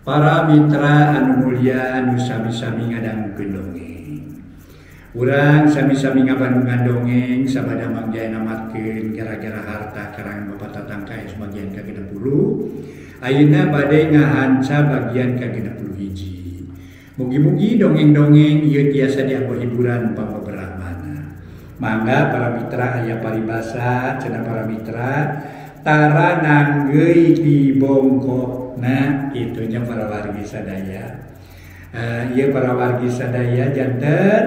Para mitra anu mulia anu sami-sami ngadangukeun dongeng. Urang sami-sami ngabandungan dongeng sabada Mang Jaya namatkeun gara-gara harta karangan Bapak Tatang KS bagian ka-60. Ayeuna bade ngahanca bagian ka-61. Mugi-mugi dongeng-dongeng ieu tiasa dianggo hiburan pangbeberahmana. Mangga para mitra aya paribasa cenah para mitra tara nanggeui di bongkokna itunya para wargi sadaya. Ieu para wargi sadaya janten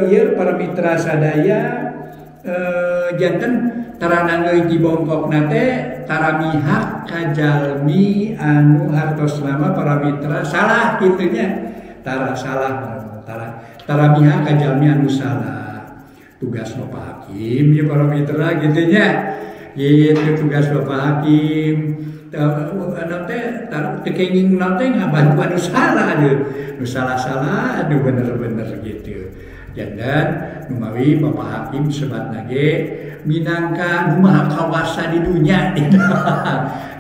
ieu para mitra sadaya janten tara nanggeui di bongkokna teh tara mihak ka jalmi anu hartosna mah para mitra salah kitunya. Tara salah tara mihak ka jalmi anu salah. Tugas Bapak Hakim ya para mitra gitunya. Gitu tugas Bapak Hakim. Teh teu kenging naon teh ngabantu anu salah aduh. Nu salah-salah aduh bener-bener gitu. Janten numawi Bapak Hakim sebatna ge minangka nu maha kawasa di dunya.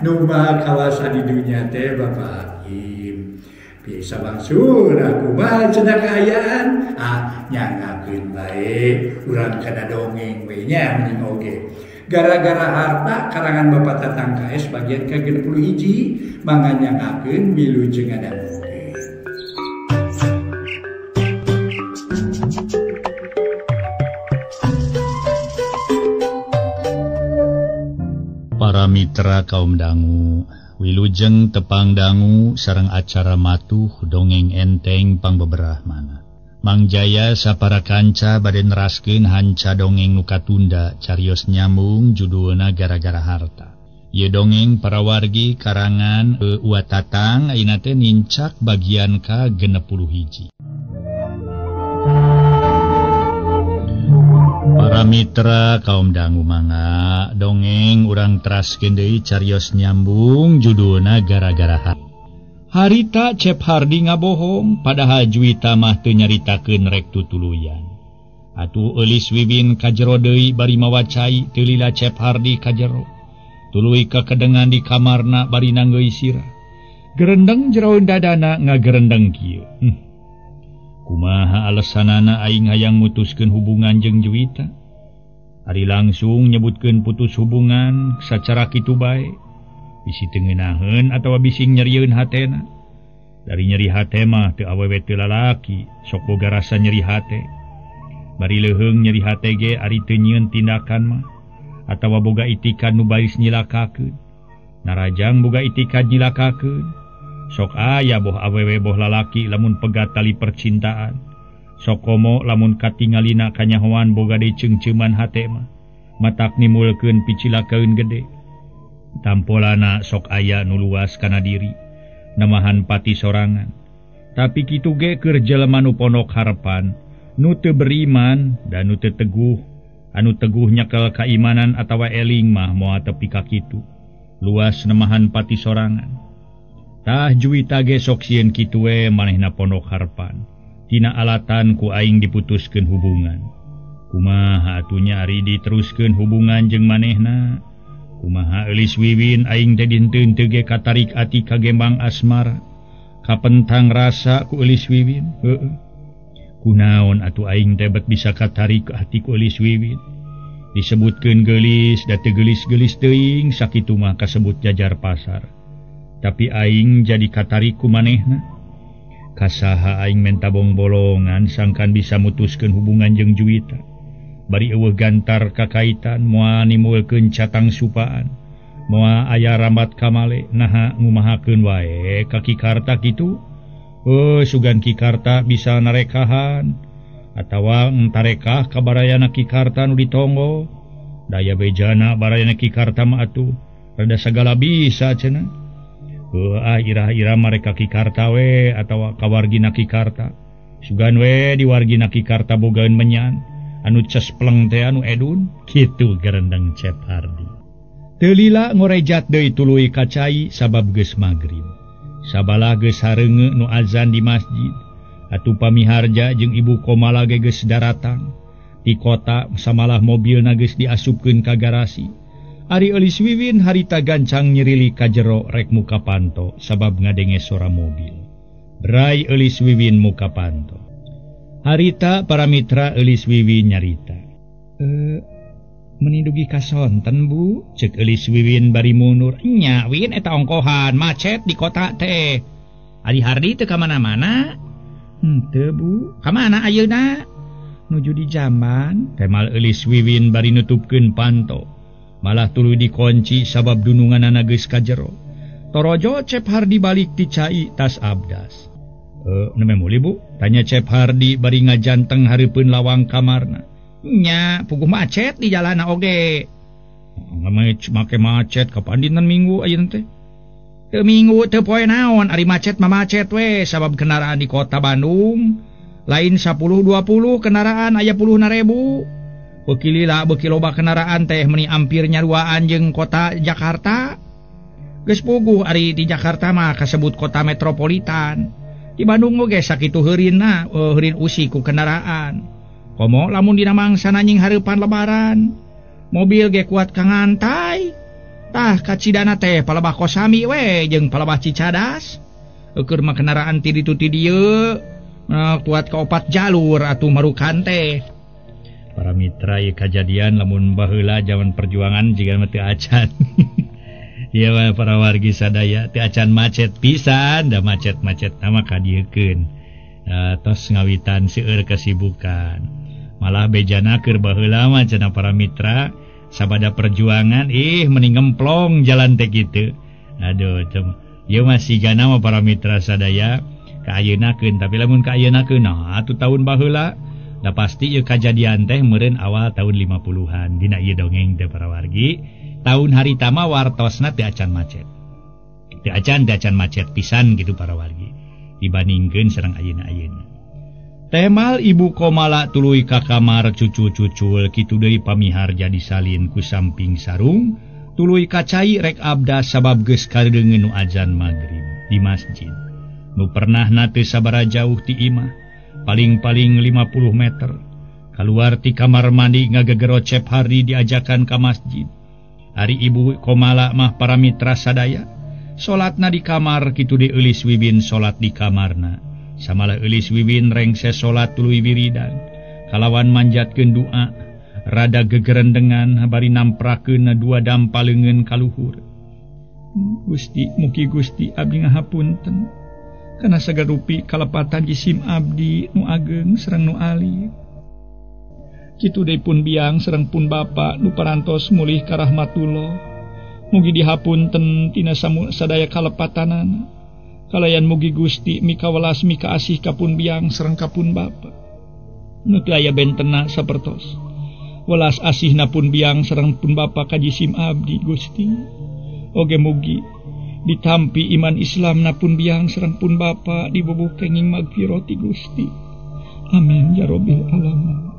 Nu maha kawasa di dunya teh Bapak Hakim. Bisa bangsur kumaha cenah kaayaan ah nyangakeun bae urang kana dongeng we nya mending oge. Gara-gara harta karangan Bapak Tatang KS bagian ka-61 mangga nyangakeun wilujeng ngadangukeun. Para mitra kaum dangu, wilujeng tepang dangu sareng acara matuh dongeng enteng pangbeberahmana. Mang Jaya sapara kanca bade neraskeun hanca dongeng nu katunda carios nyambung judulna gara-gara harta. Ieu dongeng para wargi karangan Uwa Tatang ayeuna teh nincak bagian ka-61. Para mitra kaum dangu mangga dongeng urang teraskeun deui carios nyambung judulna gara-gara harta. Harita Cep Hardi ngabohong padahal Juwita mah teu nyaritakeun rek tutuluyan. Atuh Eulis Wiwin kajero deui bari mawa cai teu lila Cep Hardi kajero. Tuluy kakedengan di kamarna bari nanggeui sirah. Gerendeng jeroeun dadana ngagerendeng kieu. Kumaha alesanana aing hayang mutuskeun hubungan jeung Juwita? Ari langsung nyebutkeun putus hubungan sacara kitu bae. Bisi teu ngeunaheun atawa bising nyerieun hatena. Dari nyeri hate mah teu awewe teu lalaki, sok boga rasa nyeri hate. Bari leuheung nyeri hate ge ari teu nyieun tindakan mah atawa boga itikan nu baris nyilakakeun. Narajang boga itikan nyilakakeun. Sok aya boh awewe boh lalaki lamun pegat tali percintaan. Sok komo lamun katingalina kanyahoan boga deui ceungceuman hate mah. Matak nimulkeun picilakaeun gede. Tampolana sok aya nu luas kana diri, namahan pati sorangan. Tapi kitu ge keur jelema nu pondok harepan, nu teu beriman dan nu teu teguh, anu teguh nyekel kaimanan atawa eling mah moal tepi ka kitu. Luas nemahan pati sorangan. Tah Juwita ge sok sieun kitu we manehna pondok harepan. Tina alatan ku aing diputuskeun hubungan. Kumaha atunya ari diteruskeun hubungan jeung manehna? Kumaha Eulis Wiwin aing teh dinteun teu ge katarik ati ka gembang asmara. Kapentang rasa ku Eulis Wiwin. Heueuh. Kunaon atuh aing teh bet bisa katarik ati ku Eulis Wiwin. Disebutkeun geulis da teu geulis-geulis teuing sakitu mah kasebut jajar pasar. Tapi aing jadi katarik ku manehna. Kasaha aing menta bongbolongan sangkan bisa mutuskeun hubungan jeung Juwita. Bari eueuh gantar kakaitan moal nimulkeun catang supaan. Moal aya rambat kamale naha ngumahakeun wae ka Ki Karta kitu. Heuh sugan Ki Karta bisa narekahan atawa entarekah ka barayana Ki Karta nu ditonggo. Daya bejana barayana Ki Karta mah atuh rada sagala bisa cenah. Heuh ah irah-irah mereka Ki Karta we atawa ka wargina Ki Karta. Sugan we di wargina Ki Karta bogaeun menyan anu cespleng teh anu edun kitu gerendeng Cep Hardi. Teu lila ngorejat deui tuluy ka cai sabab geus magrib. Sabalah geus hareungeuk nu azan di masjid. Atuh pamiharja jeung Ibu Komala ge geus daratang. Di kota samalah mobilna geus diasupkeun ka garasi. Ari Eulis Wiwin harita gancang nyirili ka jero rek muka panto sabab ngadenge sora mobil. Brai Eulis Wiwin muka panto. Harita para mitra Eulis Wiwin nyarita. Meni dugi ka sonten Bu, cek Eulis Wiwin bari mundur. Nya Win eta ongkohan macet di kota teh. Ari Hardi teu ka mana-mana? Henteu Bu. Ka mana ayeuna? Nuju di jamban. Temal Eulis Wiwin bari nutupkeun panto. Malah tuluy dikunci sabab dununganana geus ka jero. Torojo Cep Hardi balik ti cai tas abdas. Nembe meuli Bu? Tanya Cep Hardi bari ngajanteng hareupeun lawang kamarna. Nya, puguh macet di jalana oge. Make macet kapan dinten Minggu ayeuna teh? Teu Minggu teu poe naon, ari macet mah macet we sabab kendaraan di kota Bandung lain 10 20 kendaraan aya puluhna ribu. Beuki lila beuki loba kendaraan teh meuni ampir nyaruaan jeung kota Jakarta. Geus puguh ari di Jakarta mah kasebut kota metropolitan. Di Bandung oge sakitu heurinna, heurin usik ku kendaraan. Komo lamun dina mangsa nanying hareupan lebaran. Mobil ge kuat ka ngantai. Tah kacidana teh palebah Kosami we jeung palebah Cicadas. Eueur mah kendaraan ti ditu ti dieu kuat ka opat jalur atuh marukan teh. Para mitra ieu kajadian lamun baheula jaman perjuangan jiga mah teu acan. Ieu mah para wargi sadaya teu acan macet pisan, da macet-macet mah kadieukeun. Tos ngawitan seueur kesibukan. Malah bejana keur baheula mah cenah para mitra sabada perjuangan ih meni ngemplong jalan teh kitu. Aduh, ieu mah sigana mah para mitra sadaya ka ayeuna-keun, tapi lamun ka ayeuna-keun nah atuh tahun baheula da pasti ieu kajadian teh meureun awal tahun 50-an dina ieu dongeng teh para wargi. Tahun harita mah wartosna teu acan macet. Teu acan macet pisan gitu para wargi dibandingkeun sareng ayeuna-ayeuna. Temal Ibu Komala tuluy ka kamar cucu-cucul kitu deui pamiharja disalin ku samping sarung tuluy ka cai rek abdas sabab geus kadeungeun nu azan magrib di masjid. Nu pernahna teu sabaraha jauh ti imah, paling-paling 50 meter. Kaluar ti kamar mandi ngagegero Cep Hardi diajakan ka masjid. Ari Ibu Komala mah para mitra sadaya salatna di kamar kitu deui Eulis Wiwin salat di kamarna. Samalah Eulis Wiwin rengse salat tuluy wiridan kalawan manjatkeun doa rada gegerendengan bari namprakeun dua dampa leungeun ka luhur. Gusti mugi Gusti abdi ngahapunten kana sagarupi kalepatan jisim abdi nu ageng sareng nu alit. Kitu deui pun biang sareng pun bapa nu parantos mulih ka rahmatullah. Mugi dihapunten tina sadaya kalepatanana. Kalayan mugi Gusti mikawelas mikaasih kapun biang sareng kapun bapa. Nu teu aya bentena sapertos. Welas asihna pun biang sareng pun bapa ka jisim abdi Gusti. Oge mugi ditampi iman Islamna pun biang sareng pun bapa dibubuh kenging magfirati Gusti. Amin ya rabbil alamin.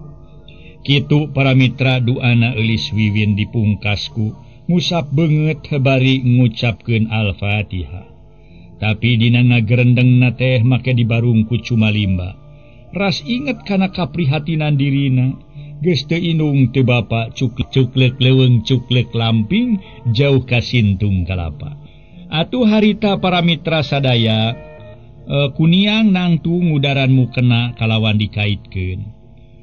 Kitu para mitra duana Eulis Wiwin dipungkasku ngusap beungeut bari ngucapkeun Al-Fatihah. Tapi dina ngagerendengna teh make dibarung ku Cumalimba. Ras inget kana kaprihatinan dirina, geus teu indung teu bapa cuklek leuweung cuklek lamping jauh ka sintung kalapa. Atuh harita para mitra sadaya kuniang nangtu ngudaran mukena kalawan dikaitkeun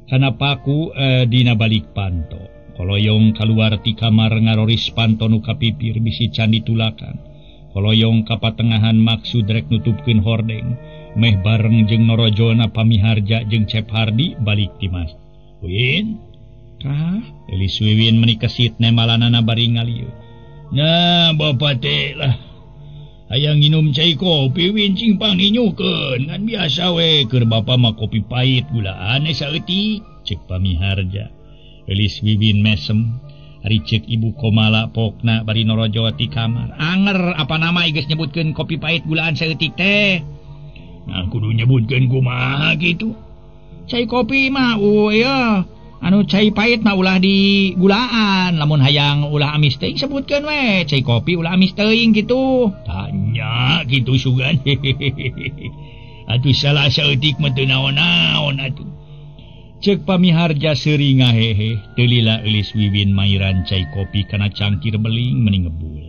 kana paku dina balik panto. Koloyong kaluar ti kamar ngaroris panto nu kapipir bisi can ditulakan. Koloyong ka patengahan maksud rek nutupkeun hordeng meh bareng jeung norojona pamiharja jeung Cep Hardi balik ti mas. Win tah Eulis Wiwin meuni kesit nemalanana bari ngalieu. Nah bapa teh lah hayang nginum cai kopi Win cing panginyukeun ngan biasa we keur bapa mah kopi pahit gulaan saeutik cek pamiharja. Eulis Wiwin mesem. Ari cek Ibu Komala pokna bari norojo ti kamar. Anger apa nama geus nyebutkeun kopi pahit gulaan saeutik teh. Nah kudu nyebutkeun kumaha kitu. Cai kopi mah ya anu cai pahit mah ulah di gulaan, lamun hayang ulah amis teuing sebutkeun we cai kopi ulah amis teuing kitu. Tanya kitu sugan. Atuh salah saeutik mah teu naon-naon atuh. Cek pamiharja seuri ngahehe teu lila Eulis Wiwin mairan cai kopi kana cangkir beling meni ngebul.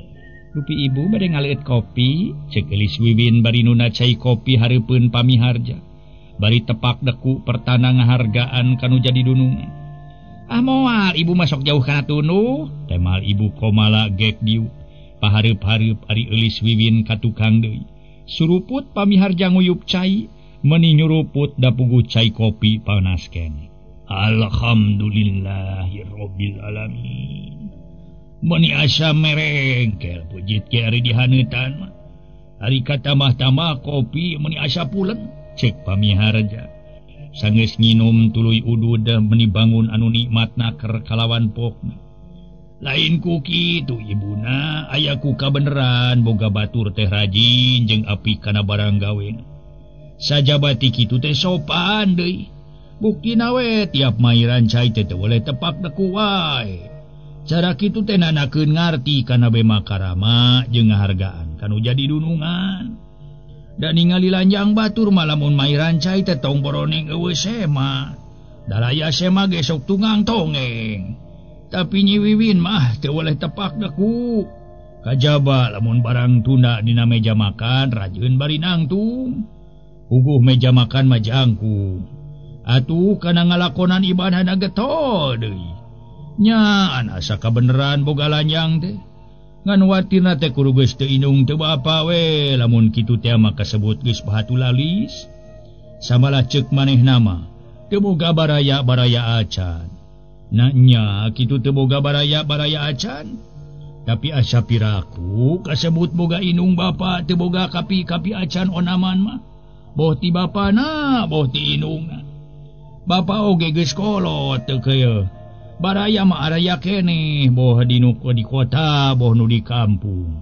Dupi ibu bade ngaleueut kopi, cek Eulis Wiwin bari nuna cai kopi hareupeun pamiharja. Bari tepak deku pertanda ngahargaan kanu jadi dunungan. Ah moal ibu masuk jauh kana tunduh, temal ibu Komala gek diuk. Pahareup-hareup ari Eulis Wiwin ka tukang deui. Suruput pamiharja nguyup cai, meni nyuruput dapugu cai kopi panas keneh. Alhamdulillahirabbil alamin. Meni asa merengkel pujit ke ari dihaneutan mah. Ari katamah-tamah kopi meni asa pulen, cek pamiharja. Sanggeus nginum tuluy udud meni bangun anu nikmat naker kalawan pokna. Lain ku kitu ibuna, aya ku kabeneran boga batur teh rajin jeung api kana barang gawena. Sajabati kitu teh sopan deui. Buktina we tiap mairan cai teh teu boleh tepak deku wae. Cara kitu teh nanakeun ngarti kana bema karama jeung ngahargaan kanu jadi dunungan. Da ningali lanjang batur mah lamun mairan cai teh tong boroning eueuh sema. Daraya sema ge sok tunggang tongeng. Tapi Nyi Wiwin mah teu boleh tepak deku. Kajaba lamun barang tunda dina meja makan rajin bari nangtung. Puguh meja makan mah jangkung. Atuh kana ngalakonan ibadahna getol deui. Nya asa kabeneran boga lanjang teh. Ngan watirna teh kudu geus teu indung teu bapa we lamun kitu teh mah kasebut geus bahatu lalis. Samalah ceuk manehna mah teu boga baraya-baraya acan. Nah nya kitu teu boga baraya-baraya acan. Tapi asa piraku kasebut boga indung bapa teu boga kapi-kapi acan onaman mah. Boh ti bapana, boh ti indungna. Bapa oge geus kolot teu keuyeul. Baraya mah araya keneh, boh di nu di kota, boh nu di kampung.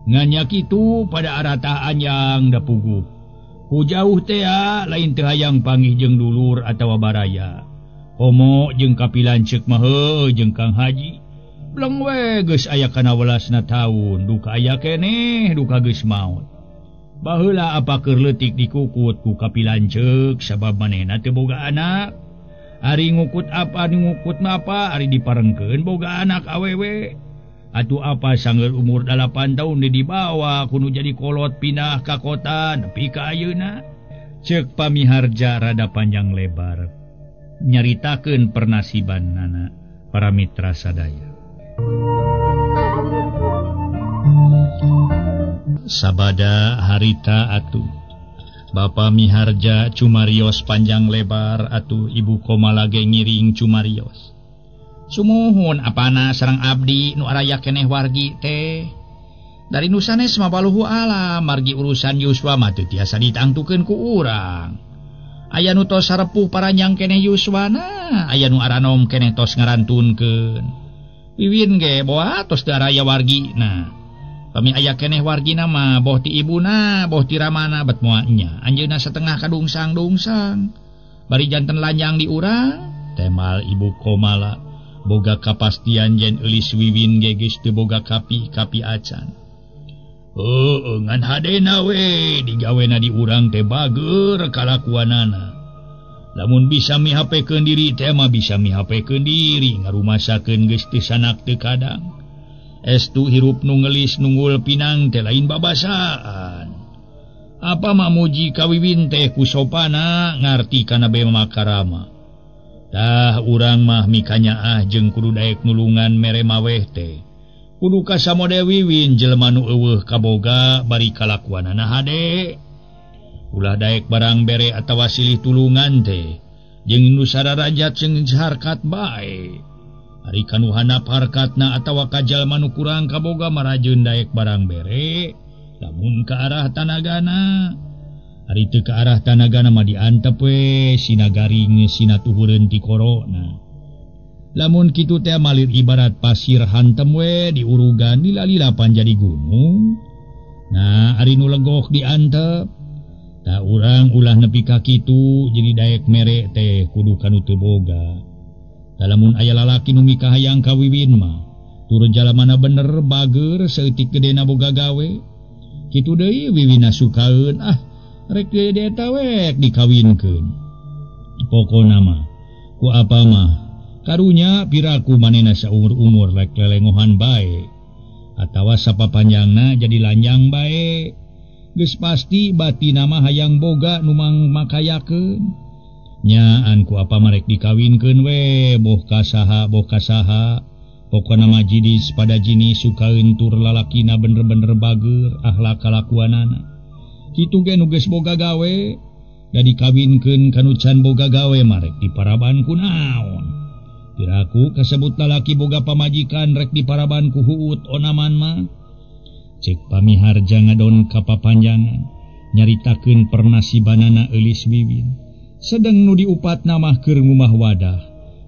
Ngan nya kitu pada aratah anjang da puguh. Ku jauh teh lain teu hayang panggih jeung dulur atawa baraya. Komo jeung kapilanceuk mah heuh jeung Kang Haji. Bleng we geus aya kana welasna taun, duka aya keneh, duka geus maot. Baheula apa keur leutik dikukut ku kapilanceuk sabab manehna teu boga anak. Ari ngukut apa ngukut mah apa ari diparengkeun boga anak awewe. Atuh apa sanggeul umur 8 tahun dibawa kudu jadi kolot pindah ka kota nepi ka ayeuna. Ceuk pamiharja rada panjang lebar nyaritakeun pernasibanana para mitra sadaya. Sabada harita atuh Bapa Miharja cumarios panjang lebar atuh Ibu Komala ge ngiring cumarios. Sumuhun apana sareng abdi nu araya keneh wargi teh. Dari nu sanes mah baluhu alam margi urusan yuswa mah teu tiasa ditangtukeun ku urang. Aya nu tos sarepuh paranjang keneh yuswana, aya nu aranom keneh tos ngarantunkeun. Wiwin ge boa tos teu araya wargina. Pami aya keneh wargina mah boh ti ibuna, boh ti ramana bet moal nya. Anjeunna setengah kadungsang-dungsang. Bari janten lanjang di urang, temal Ibu Komala boga kapastian yen Eulis Wiwin ge geus teu boga kapi-kapi acan. Heueuh ngan hadena we digawena di urang teh bager kalakuanana. Lamun bisa mihapekeun diri teh mah bisa mihapekeun diri ngarumasakeun geus teu sanak teu kadang. Estu hirup nu ngelis nunggul pinang teh lain babasaan. Apa mah muji ka Wiwin teh ku sopana ngarti kana bema makarama. Tah urang mah mikanyaah jeung kudu daek nulungan mere maweh teh. Kudu kasamode Wiwin jelema nu eueuh kaboga bari kalakuanana hade. Ulah daek barang bere atawa silih tulungan teh jeung nu sararajat jeung harkat bae. Ari kanu handap harkatna atawa ka jalma nu kurang kaboga marajeun daek barang bere lamun ka arah tanagana. Ari teu ka arah tanagana mah diantep we sina garing sina tuhureun ti korona. Lamun kitu teh malir ibarat pasir hantem we diurugan lila-lilapan jadi gunung. Nah ari nu legok diantep. Tah urang ulah nepi ka kitu jadi daek mere teh kudu kanu teu boga. Lamun aya lalaki nu mikahayang ka Wiwin mah turun jalamana bener bager saeutik gedena boga gawe. Kitu deui Wiwina sukaeun ah rek deui eta we dikawinkeun. Pokona mah Ku apa mah karunya piraku manehna saumur-umur rek lelengohan bae atawa sapapanjangna jadi lanjang bae. Geus pasti batina mah hayang boga nu mangmakayakeun. Nyaan ku apa marek dikawinkeun we boh ka saha boh ka saha. Pokona mah jinis pada jinis sukaeun tur lalakina bener-bener bager akhlak kalakuanana. Kitu ge nu geus boga gawe da dikawinkeun ka nu can boga gawe marek diparaban ku naon. Piraku kasebut lalaki boga pamajikan rek diparaban ku huut onaman mah. Cek pamiharja ngadon ka papanjangan nyaritakeun pernasibanana Eulis Wiwin. Sedeng nu diupatna mah keur ngumah wadah.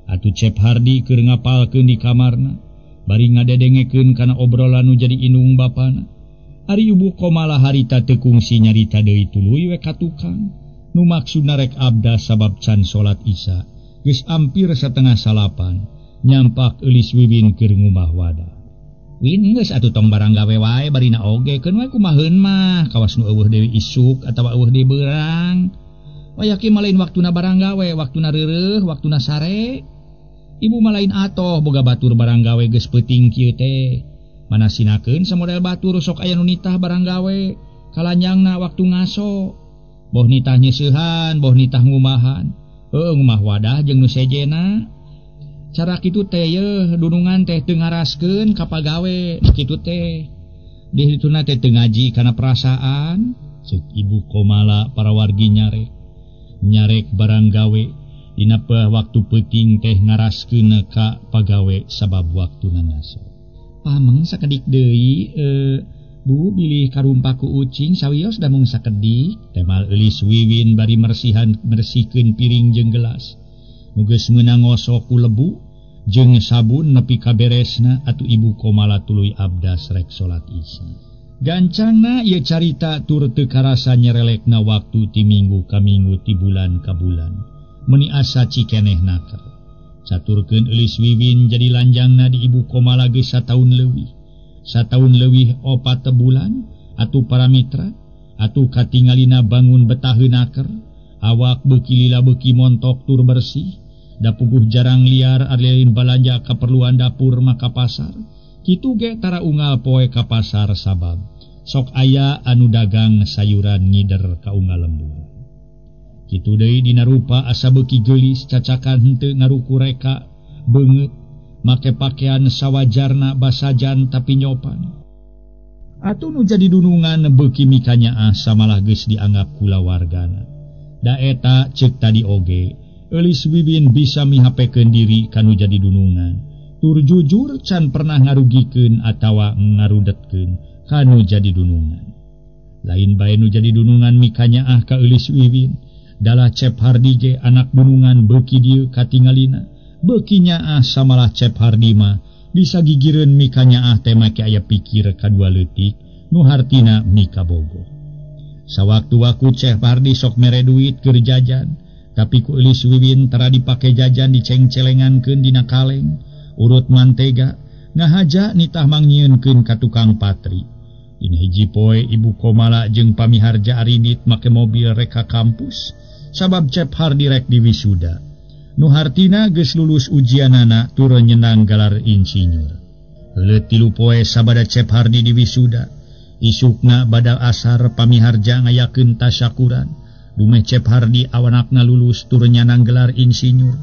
Atuh Cep Hardi keur ngapalkeun di kamarna bari ngadedengekeun kana obrolan nu jadi indung bapana. Ari Ibu Komala harita teu kungsi nyarita deui tuluy we ka tukang. Nu maksudna rek abda sabab can salat Isya. Geus ampir 7:30 nyampak Eulis Wiwin keur ngumah wadah. Win geus atuh tong barang gawe wae barina oge keun we kumaheun mah kawas nu eueuh deui isuk atawa eueuh deui beurang. Wayah kieu mah lain waktuna barang gawe, waktuna reureuh, waktuna sare. Ibu mah lain atoh boga batur barang gawe geus peuting kieu teh. Mana sinakeun samodel batur sok aya nu nitah barang gawe, kalanjangna waktu ngaso. Boh nitah nyeusehan, boh nitah ngumahan. Heueuh ngumah wadah jeung nu sejena. Cara kitu teh yeuh dunungan teh teu ngaraskeun ka pagawe kitu teh. Di dituna teh teu ngaji kana perasaan. Ceuk Ibu Komala para wargi nyarek. Nyarek barang gawe dina waktu peuting teh ngaraskeun ka pagawe sabab waktuna ngaso. Pameng sakedik deui Bu bilih karumpaku ucing sawios da mung sakedik. Temal Eulis Wiwin bari mersihan mersihkeun piring jeung gelas. Nu geus meunang ngosok ku lebu jeung sabun nepi ka beresna atuh Ibu Komala tuluy abdas rek salat Isya. Gancangna ieu carita tur teu karasa nyerelekna waktu ti minggu ka minggu ti bulan ka bulan. Meuni asa cikeneh naker. Caturkeun Eulis Wiwin jadi lanjangna di Ibu Komala geus sataun leuwih. Sataun leuwih 4 bulan atuh para mitra atuh katingalina bangun betaheun naker, awak beuki lila beuki montok tur bersih, da puguh jarang liar ari lain balanja kaperluan dapur maka pasar. Kitu ge tara unggal poe ka pasar sabab sok aya anu dagang sayuran ngider ka unggal lembur. Kitu deui dina rupa asa beuki geulis cacakan henteu ngaruku reka beungeut make pakaian sawajarna basajan tapi nyopan. Atuh nu jadi dunungan beuki mikanyaah samalah geus dianggap kulawargana. Da eta ceuk tadi oge Eulis Wiwin bisa mihapekeun diri kanu jadi dunungan. Tur jujur can pernah ngarugikeun atawa ngarudetkeun kanu jadi dunungan. Lain bae nu jadi dunungan mikanyaah ka Eulis Wiwin, dalah Cep Hardi ge anak dunungan beuki dieu katingalina. Beuki nyaah samalah Cep Hardi mah bisa gigireun mikanyaah teh make aya pikir kadua leutik nu hartina mika bogoh. Sawaktu-waktu Cep Hardi sok mere duit keur jajan, tapi ku Eulis Wiwin tara dipake jajan dicengcelengankeun dina kaleng. Urut mantega ngahaja nitah mangnyieunkeun ka tukang patri. Dina hiji poe Ibu Komala jeung pamiharja arinit make mobil rek ka kampus sabab Cep Hardi rek diwisuda. Nu hartina geus lulus ujianana tur nyenang galar insinyur. Heuleut 3 poe sabada Cep Hardi diwisuda. Isukna bada asar pamiharja ngayakeun tasyakuran. Dumeh Cep Hardi awanakna lulus tur nyanang gelar insinyur.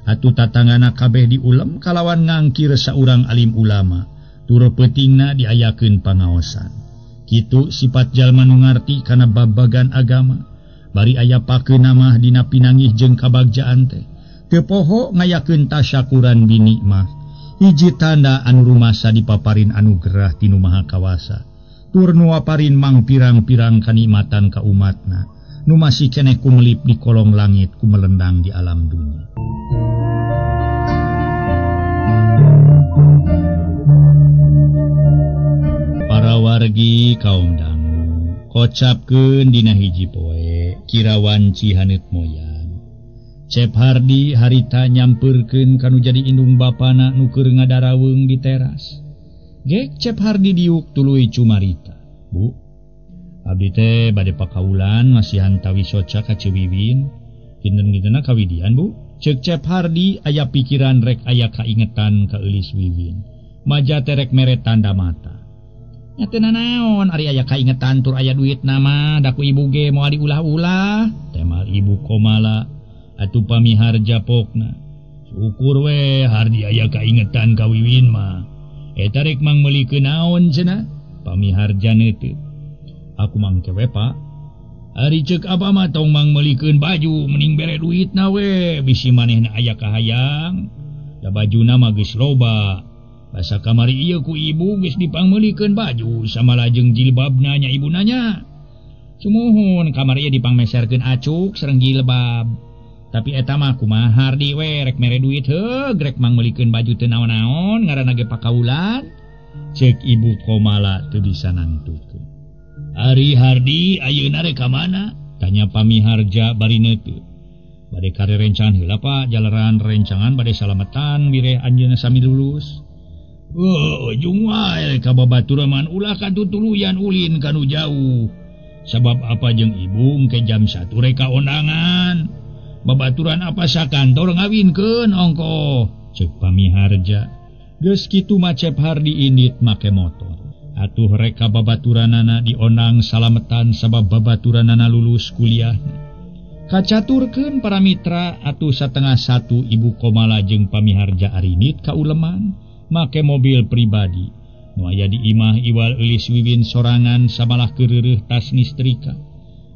Atuh tatangana kabeh diulem kalawan ngangkir saurang alim ulama. Tur peutingna diayakeun pangaosan. Kitu sifat jalma nu ngarti kana babagan agama. Bari aya pakeuna mah dina pinanggih jeung kabagjaan teh. Teu poho ngayakeun tasyakuran binikmah. Hiji tanda anu rumasa dipaparin anugerah ti Nu Maha Kawasa. Tur nu waparin mangpirang-pirang kanikmatan ka umatna. Nu masih keneh kumelip di kolong langit kumelendang di alam dunia. Para wargi kaum dangu kocapkeun dina hiji poe kirawan Cihaneut moyan. Cep Hardi harita nyampeurkeun kanu jadi indung bapana nu keur ngadaraweung di teras. Gek Cep Hardi diuk tuluy cumarita. Bu, abdi teh bade pakaulan masihan tawi soca ka Ciwiwin. Kinten-kintenna kawidian, Bu. Cek Cep Hardi aya pikiran rek aya kaingetan ka Eulis Wiwin. Maja terek mere tanda mata. Nya teu nanaon ari aya kaingetan tur aya duit nama da ku ibu ge moal diulah-ulah. Temal ibu Komala atuh pamiharja pokna. Syukur we Hardi aya kaingetan ka Wiwin mah. Eta rek mang meulikeun naon cenah? Pamiharja neuteut. Aku mangke we Pak. Ari ceuk apa mah tong mang meulikeun baju mending bere duitna we bisi manehna aya kahayang. Da bajuna mah geus loba. Basa kamari ieu ku ibu geus dipangmeulikeun baju sama lajeng jilbabna nya ibu nanya. Sumuhun kamari ieu dipangmeserkeun acuk sareng jilbab. Tapi eta mah kumaha Hardi we rek mere duit heuh rek mangmeulikeun baju teu naon-naon ngaranna ge pakaulan. Ceuk ibu Komala teu bisa nangtukeun. Ari Hardi ayeuna rek ka mana? Tanya pamiharja bari neuteut. Bade kare rencangan heula Pak, jalaran rencangan bade salametan wireh anjeunna sami lulus. Oh, ujung wae ka babaturan ulah katutuluyan ulin ka nu jauh. Sabab apa jeung ibu engke jam 1 rek ka ondangan. Babaturan apa sakantor ngawinkeun ongkoh. Ceuk pamiharja. Geus kitu mah Cep Hardi indit make motor. Atuh reka babaturanana dionang salametan sabab babaturanana lulus kuliah. Kacaturkeun para mitra atuh 12:30 ibu Komala jeung pamiharja arinit ka uleman make mobil pribadi. Nu aya di imah iwal Eulis Wiwin sorangan samalah keureureut tas nistrika.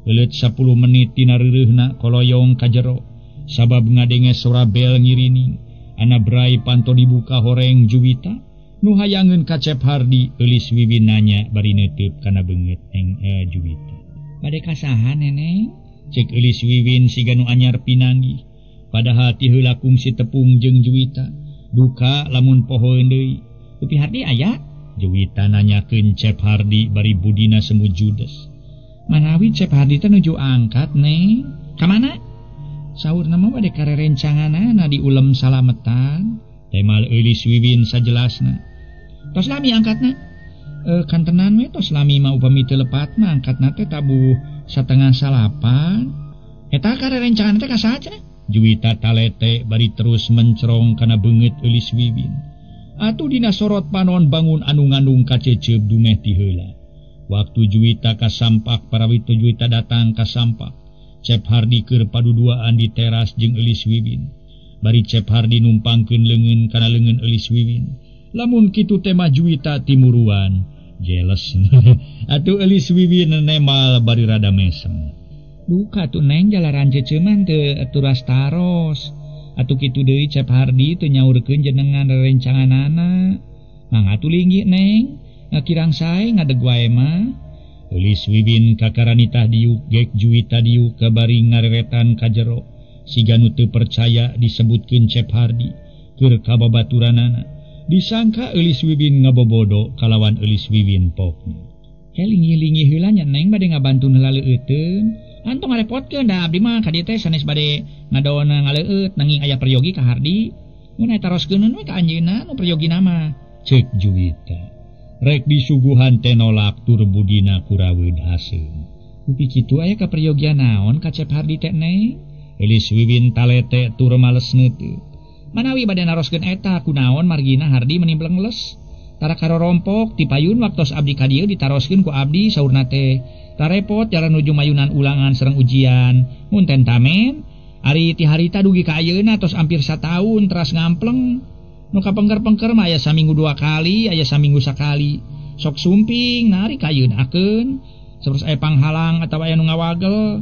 Euleut 10 menit tina reureuhna koloyong ka jero sabab ngadenge sora bel ngirining. Ana brai panto dibuka horeng Juwita. Nu hayangeun ka Cep Hardi, Eulis Wiwin nanya bari neuteub kana beungeut eng Juwita. Bade kasaha neneng? Ceuk Eulis Wiwin siga nu anyar pinanggih. Padahal ti heula kungsi tepung jeung Juwita. Duka lamun pohoeun deui. Upi Hardi aya? Juwita nanyakeun Cep Hardi bari budina semu judes. Manawi Cep Hardi teh nuju angkat neng. Ka mana? Saurna mah bade karerencanganana di ulem salametan. Temal Eulis Wiwin sajelasna. Tos lami angkatna. Kantenan we tos lami mah upami teu lepat mah angkatna teh tabuh 8:30. Eta karerencangan teh ka saha cenah? Juwita talete bari terus mencerong kana beungeut Eulis Wiwin. Atuh dina sorot panon bangun anu ngandung kaceceup dumeh ti heula. Waktu Juwita kasampak parawito Juwita datang kasampak. Cep Hardi keur paduduaan di teras jeung Eulis Wiwin. Bari Cep Hardi numpangkeun leungeun kana leungeun Eulis Wiwin. Lamun kitu teh mah Juwita timuruan. Jeles. Atuh Eulis Wiwin nemal bari rada mesem. Duka tuh neng jalaran ceceuman teu turas taros. Atuh kitu deui Cep Hardi teu nyaurkeun jenengan rerencanganana. Mangga atuh linggih neng. Ngakirang sae ngadeg wae mah. Eulis Wiwin kakaranitah diuk gek Juwita diuk kabari ngareretan ka jero. Siga nu teu percaya disebutkeun Cep Hardi keur ka babaturanana. Disangka Eulis Wiwin ngabobodo kalawan Eulis Wiwin pokna. Ke linggih-linggih heula nya neng bade ngabantun heula leueuteun. Antong ngarepotkeun da abdi mah ka dieu teh sanes bade ngadona ngaleueut nanging aya peryogi ka Hardi. Mun eta taroskeun we ka anjeunna nu peryogina mah. Ceuk Juwita. Rek disuguhan teh nolak tur budina kuraweud haseum. Dupi kitu aya kaperyogian naon ka Cep Hardi teh neng? Eulis Wiwin talete tur males neuteut. Manawi bade naroskeun eta kunaon margina Hardi meni blengles. Tara karorompok ti payun waktos abdi ka dieu ditaroskeun ku abdi saurna teh. Tarepot jalan nuju mayunan ulangan sareng ujian. Mun tentamen ari ti harita dugi ka ayeuna tos hampir sataun teras ngampleng. Nu kapengker-pengker mah aya saminggu 2 kali, aya saminggu sakali. Sok sumping nari kayeunakeun. Sapertos aya panghalang atawa aya nu ngawagel.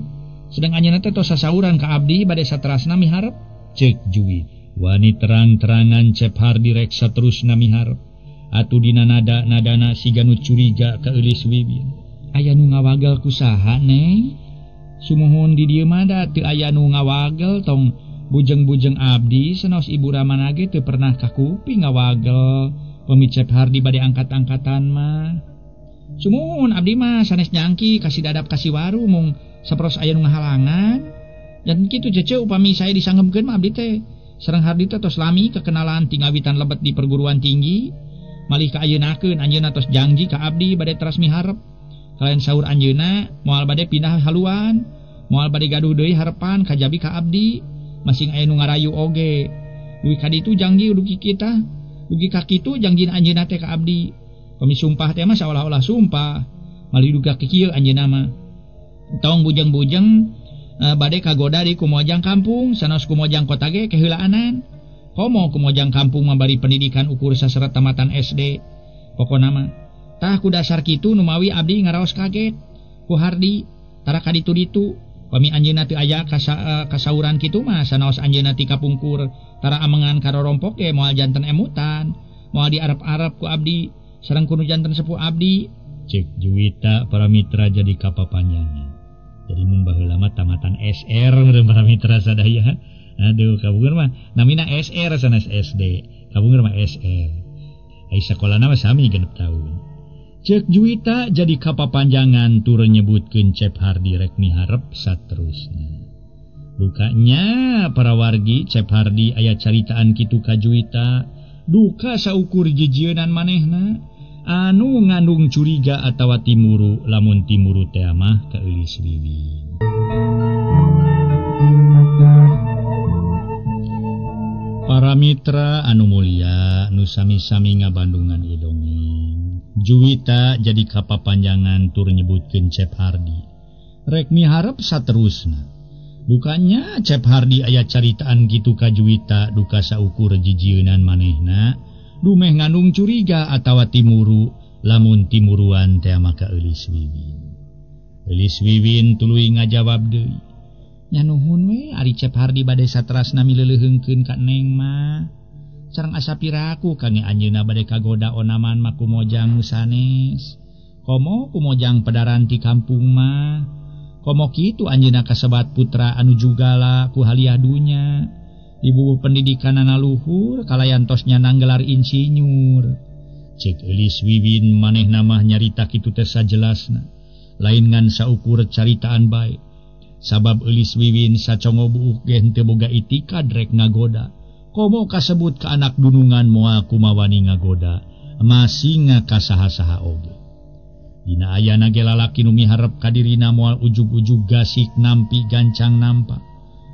Sedang anjeunna teh tos sasauran ka abdi bade saterasna miharep. Ceuk Juwita. Wani terang-terangan Cep Hardi rek saterusna miharep. Atuh dina nada-nadana siga nu curiga ka Eulis Wiwin. Aya nu ngawagel ku saha neng? Sumuhun di dieu mah da teu aya nu ngawagel tong bujeng-bujeng abdi senos ibu Ramana ge teu pernah kakuping ngawagel. Pemi Cep Hardi bade angkat-angkatan mah. Sumuhun abdi mah sanes nyangki kasih dadap kasih waru mung saperos aya nu ngahalangan. Dan kitu cece upami saya disanggemkeun mah abdi teh. Sareng Hardi teh tos lami kekenalan tingawitan lebet di perguruan tinggi. Malih ka ayeuna-keun anjeunna tos janji ka abdi bade teras miharep. Kalayan saur anjeunna moal bade pindah haluan, moal bade gaduh deui harepan kajabi ka abdi. Masing aya nu ngarayu oge. Dugi ka ditu jangji dugi kita. Dugi ka kitu jangjina anjeunna teh ka abdi. Pami sumpah teh mah saolah-olah sumpah. Malih duga kieu anjeunna mah. Tong bujeng-bujeng bade kagoda di kumojang kampung, sanos kumojang kota ge keheulaanan. Komo kumojang kampung mah bari pendidikan ukur saseret tamatan SD. Pokona mah tah ku dasar kitu numawi abdi ngaraos kaget ku Hardi tara ka ditu-ditu. Pami anjeunna teu aya kasauran kitu mah sanaos anjeunna ti kapungkur tara amengan karorompok ge moal janten emutan, moal diarep-arep ku abdi sareng kudu janten sepuh abdi. Cek Juwita para mitra jadi kapapanjangan. Jadi mun baheula mah tamatan SR meureun para mitra sadaya. Aduh kabungur mah namina SR sanes SD, kabungur mah SR. Ai sakolana mah sami 6 tahun. Cek Juwita jadi kapapanjangan turun nyebutkeun Cep Hardi rek miharep saterusna. Dukanya para wargi Cep Hardi aya caritaan kitu ka Juwita, duka saukur jijieunan manehna anu ngandung curiga atawa timuru lamun timuru teh mah ka Eulis Wiwin. Para mitra anu mulia nu sami-sami ngabandungan ieu dongeng. Juwita jadi kapapanjangan tur nyebutkeun Cep Hardi rek miharep saterusna. Dukanya Cep Hardi aya caritaan kitu ka Juwita duka saukur jijieunan manehna dumeh ngandung curiga atawa timuru lamun timuruan teh maka Eulis Wiwin. Eulis Wiwin tuluy ngajawab deui, "Nya nuhun we ari Cep Hardi bade saterasna mileuleheungkeun ka Neng mah. Sareng asa piraku kange anjeunna bade kagoda onaman mah kumojang nu sanes. Komo kumojang pedaran ti kampung mah. Komo kitu anjeunna kasebat putra anu jugala ku haliah dunya. Dibubuh pendidikanana luhur kalayan tos nyanang gelar insinyur." Cek Eulis Wiwin manehna mah nyarita kitu teh sajelasna. Lain ngan saukur caritaan bae. Sabab Eulis Wiwin sacongo buuk ge henteu boga itikad rek ngagoda. Komo kasebut ka anak dunungan moal kumawani ngagoda, masing ka saha-saha oge. Dina ayana ge lalaki nu miharep ka dirina moal ujug-ujug gasik nampi gancang nampa.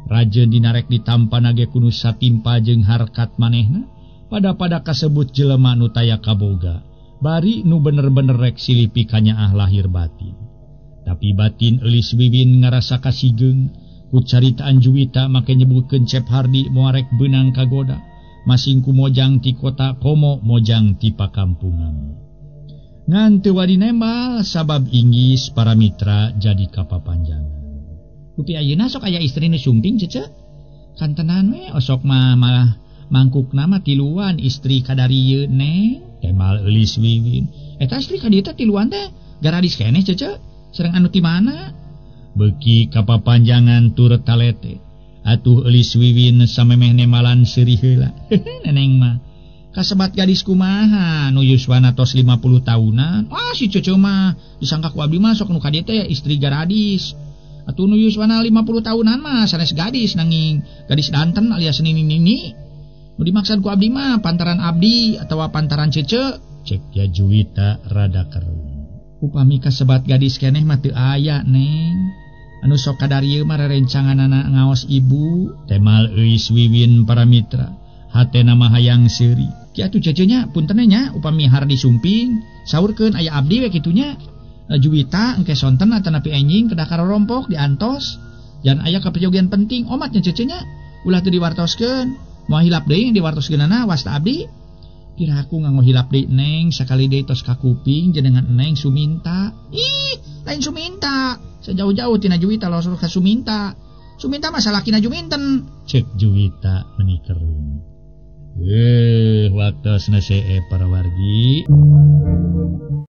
Rajeun dina rek ditampana ge kudu satimpa jeung harkat manehna, pada-pada kasebut jelema nu taya kaboga, bari nu bener-bener rek silipi kanyaah lahir batin. Tapi batin Eulis Wiwin ngarasa kasigeung ku caritaan Juwita make nyebutkeun Cep Hardi moal rek beunang kagoda, masing ku mojang ti kota komo mojang ti pakampungan. Ngan teu wadi nembal sabab inggis para mitra jadi kapapanjangan. Rupi ayeuna sok aya istri nu sumping cece. Kantenan we osok mah malah mangkukna mah tiluan istri kadarieu Neng. Temal Eulis Wiwin. Eta istri ka dieu teh tiluan teh garadis keneh cece. Sareng anu ti mana? Beuki kapapanjangan tur talete. Atuh Eulis Wiwin samemeh nemalan seuri heula. Neneng mah kasebat gadis kumaha nu yuswana tos 50 tahunan. Ah si cece mah disangka ku abdi mah sok nu ka dieu teh istri garadis. Atuh nu yuswana 50 tahunan mah sanes gadis nanging gadis danten alias nini-nini. Nu dimaksud ku abdi mah pantaran abdi atawa pantaran cece. Cek ya Juwita rada keruh. Upami kasebat gadis keneh mah teu aya Neng. Anu sok kadarieu mah rerencanganana ngaos ibu. Temal Euis Wiwin para mitra hatena mah hayang seuri. Ki atuh cece nya punten nya upami Hardi sumping saurkeun aya abdi we kitu nya. Juwita engke sonten atanapi enjing kedah karorompok diantos. Jan aya kaperyogian penting omatnya cece nya ulah teu diwartoskeun. Moal hilap deui diwartoskeunana wasta abdi. Piraku nganggo hilap deui Neng sakali deui tos ka kuping jenengan Neng Suminta. Ih, lain Suminta. Sejauh-jauh tina Juwita langsung ka Suminta. Suminta mah salakina Juminten. Cek Juwita meni kerum. Waktosna see para wargi.